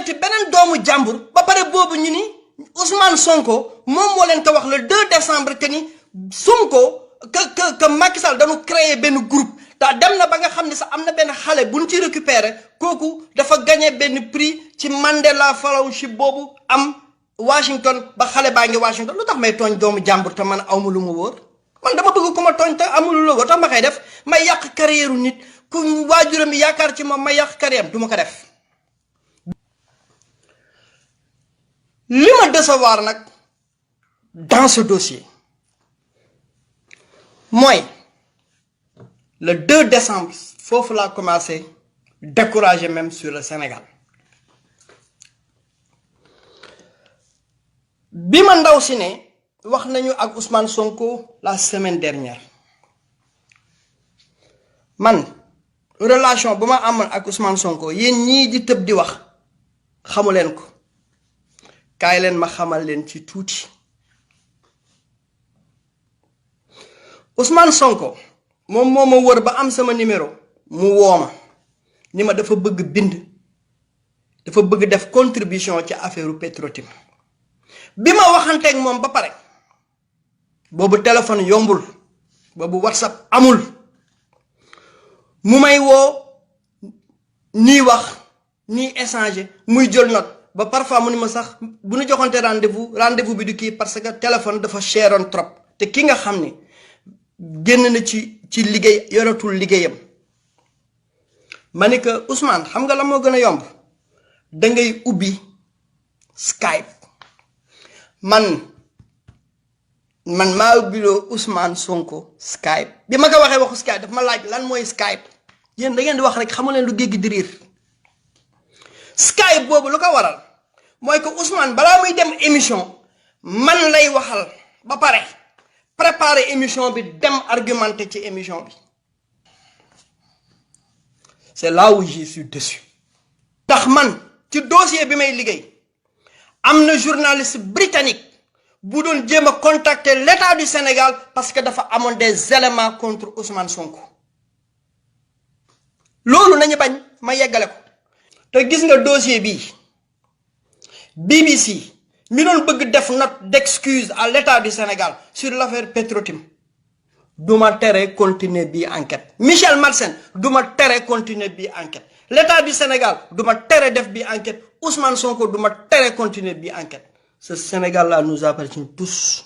tooñati beneen doomu jàmbur ba pare boobu ñu ni Ousmane Sonko moom moo leen ko wax le 2 décembre que ni Sonko que Macky Sall dañu créer benn groupe ta dem na ba nga xam ne sax am na benn xale buñ ci récupérer kooku dafa gagné benn prix ci Mandela Fellowship boobu am Washington ba xale baa ngi Washington lu tax may tooñ doomu jàmbur te man awma lu ma wóor man dama bëgg ku ma tooñ te amul lu la wóor tax ma koy def may yàq carrière nit ku waajuram yaakaar ci moom may yàq carrière du ma ko def. li ma décevoir nag dans ce dossier mooy le 2 décembre foofu laa commencé décourager même sur le Sénégal bi ma ndaw si ne wax nañu ak Ousmane Sonko la semaine dernière man relation bu ma amoon ak Ousmane Sonko yéen ñii di tëb di wax xamu leen ko kaay leen ma xamal leen ci tuuti Ousmane Sonko moom moo ma wër ba am sama numéro mu wooma ni ma dafa bëgg bind dafa bëgg def contribution ci affaire Petro-Tim bi ma waxanteeg moom ba pare boobu téléphone yombul boobu WhatsApp amul mu may woo ñuy wax ñuy échanger muy jël note ba parfois mu ni ma sax bu ñu joxante rendez-vous bi du kii parce que téléphone dafa cheroon trop te ki nga xam ni génn na ci liggéey yoratul liggéeyam ma ni que Ousmane xam nga la moo gën a yomb da ngay ubbi Skype man maa ubbiloo Ousmane Sonko Skype bi ma ko waxee waxu Skype daf ma laaj lan mooy Skype yéen da ngeen di wax rek xamu leen lu géej gi di riir Skype boobu lu ko waral mooy que Ousmane balaa muy dem émission man lay waxal ba pare préparer émission bi dem argumenter ci émission bi c'est là où je suis déçu ndax man ci dossier bi may liggéey am na journaliste britannique bu doon jéem a contacter l'État du Sénégal parce que dafa amoon des éléments contre Ousmane Sonko loolu nañu bañ ma yeggale ko te gis nga dossier bii BBC mi doon bëgg def note d'excuse à l'État du Sénégal sur l'affaire Petro-Tim duma tere continuer bii enquête Michel Marsen duma tere continuer bii enquête l'État du Sénégal duma tere def bii enquête Ousmane Sonko duma tere continuer bii enquête ce Sénégal là nous appartient tous